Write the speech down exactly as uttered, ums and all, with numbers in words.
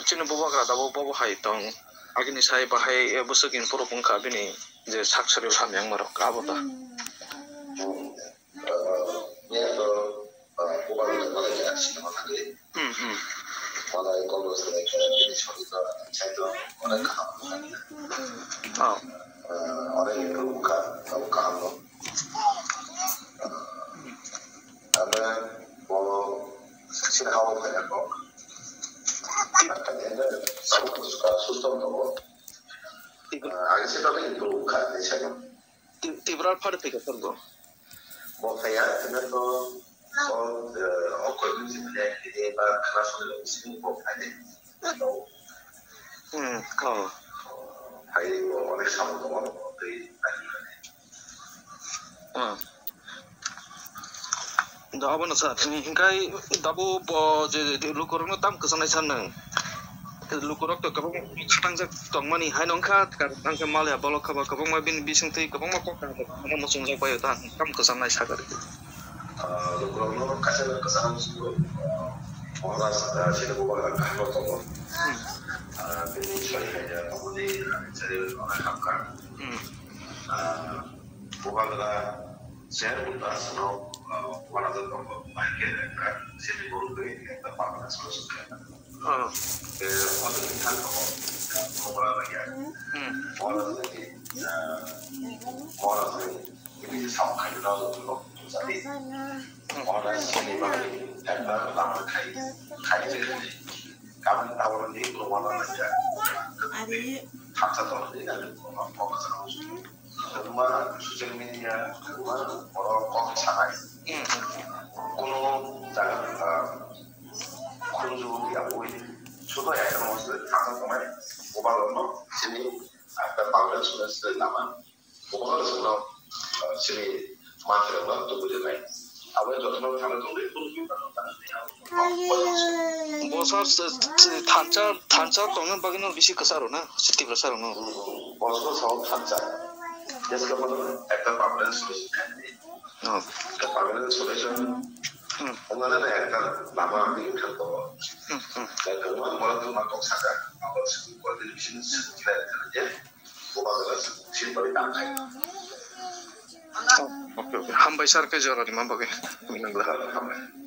Chini bubagra dabo bobo hai tong. Agini sai bahai, eh, bwswk improve wngkha bini je sak swrwil hamya wngmarok abo da. Hmm, hmm. Oh. Tibra phar phika phar bo. Bo phaiya, tino to, o, eh, o koi bini sini le, ini ba khana suni lo sini bo phai de. Hmm, oh. Phai bo onek samung tongo, tei nai. Hmm. Da abono sa, hinkhai dabo bo je, je lukurokno tam kwchangnai san nang. Lukurok to kwbang khatangjak tongmani hai nongkha, tangkhe malya bolok khaba kwbangma bini bisingtwi kwbangma kok kaham muchungjak bai ta kam kwchangnai sakha. Ah, lukurokno kaisa kwchangma muchungo, ah, Mohandas, ah, sini bubagra kaham tongo. Hmm. Ah, bini sori hai ya, tongmani, ah, chari, ah, hamkha. Hmm. Ah, bubagra Cher Uttar Sonok, ah, Mohandas tongo, Michael Ekta, sini borok twi ekta Bangla solo sukha. Ah. Eh, Mohandas ni thang tongo, ah, Mohandas ni, ah, Mohandas ni, ini samung khai rw jadi. Mohandas ni bagwi ekta lama khai, khai, khai. Kabini tabuk ni borok wana nangya. Ari. Thansa tongmani nangya borok kok sanai. Kwbangma social media, kwbangma borok kok sanai. Kuno jaga, ah, khulumjagwi abui. Sudo ekta mosle thansa tongmani. Mobile no sini ekta Bangla sura sura lama. Bubagra chwngno, ah, chini manthai rokno tubui rwnai. Aboni jotono thangna tongwi kunu kunu tangwi thansa, thansa tongna bagwino bisi kwcharo na, Tiprasa rokno. Bosor sao thansa. Jeske bono ekta permanent solution khaidi. Oh. Ekta permanent solution. Hmm. Wngnana ekta lama ang twi thang tongo. Hmm, hmm. Khe kwbangma borok kwbangma kok sakha. Abo chwng coordination khlai rwkha je. Bubagra chwng sini bagwi tang khai. Oh, okay, okay. Hambai sir, khe jora rima bagwi. Hambai.